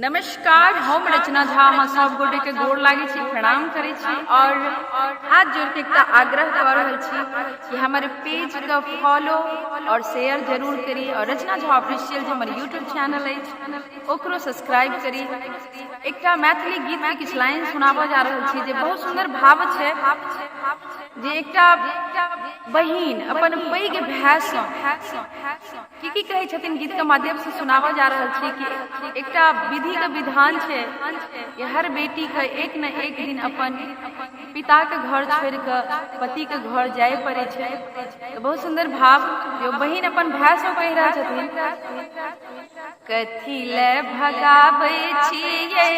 नमस्कार, हम रचना झा अहाँ सब गोटे के गोर लागै छी, प्रणाम करै छी और हाथ जोड़ के एकटा आग्रह कऽ रहल छी कि हमर पेज के फॉलो और शेयर जरूर करी और रचना झा ऑफिशियल जे हमर यूट्यूब चैनल अछि ओकरो सब्सक्राइब करी। एकटा मैथिली गीत के किछु लाइन सुनाबऽ जा रहल छी जे बहुत सुन्दर भाव छै जे एकटा बहिन अपन पैघ भायसँ की की कहै छथिन गीत के माध्यम से सुनाबऽ जा रहल छी कि एकटा विधि के विधान छै कि हर बेटी के एक न एक दिन अपन पिता के घर छोड़ि कऽ पति के घर जाय पड़ै छै। तऽ बहुत सुन्दर भाव जो बहिन अपन भाय सँ कहि रहल छथिन। कथी ले भगाबै छियै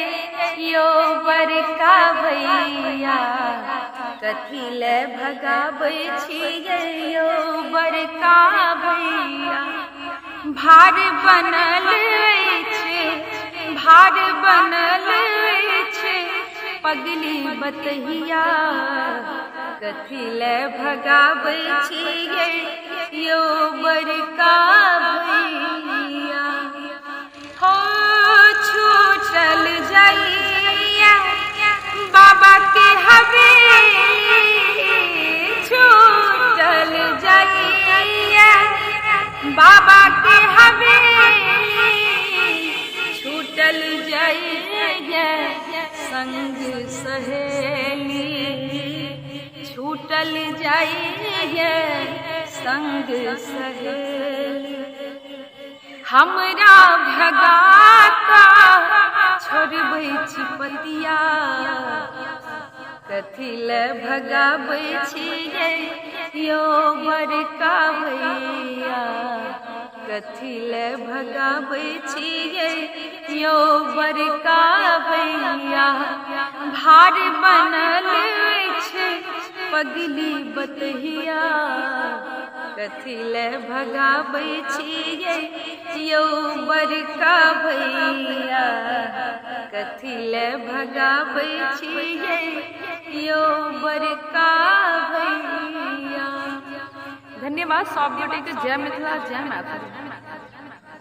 यौ बड़का भैया, कथी ले भगाबै छियै यौ बड़का भैया, भार बनल अछि, भार बनल अछि पगली बतहिया, कथी ले भगाबै छियै यौ बड़का भैया। हो छूटल जाइया बाबा के हवेली, छूटल जाइया बाबा के हवेली, छूटल जाइया संग सहेली, छूटल जाइया संग सहेली। हमरा भगाता छोड़बै छी पतिया, कथी ले भगाबै छियै यौ बड़का भैया, कथी ले भगाबै छियै यौ बड़का भैया, भार बनल अछि पगली बतहिया, कथी ले भगाबै छियै यौ बड़का भैया, कथी ले भगाबै छियै यौ बड़का भैया। धन्यवाद सब गोटे के। जय मिथिला, जय मैथिली।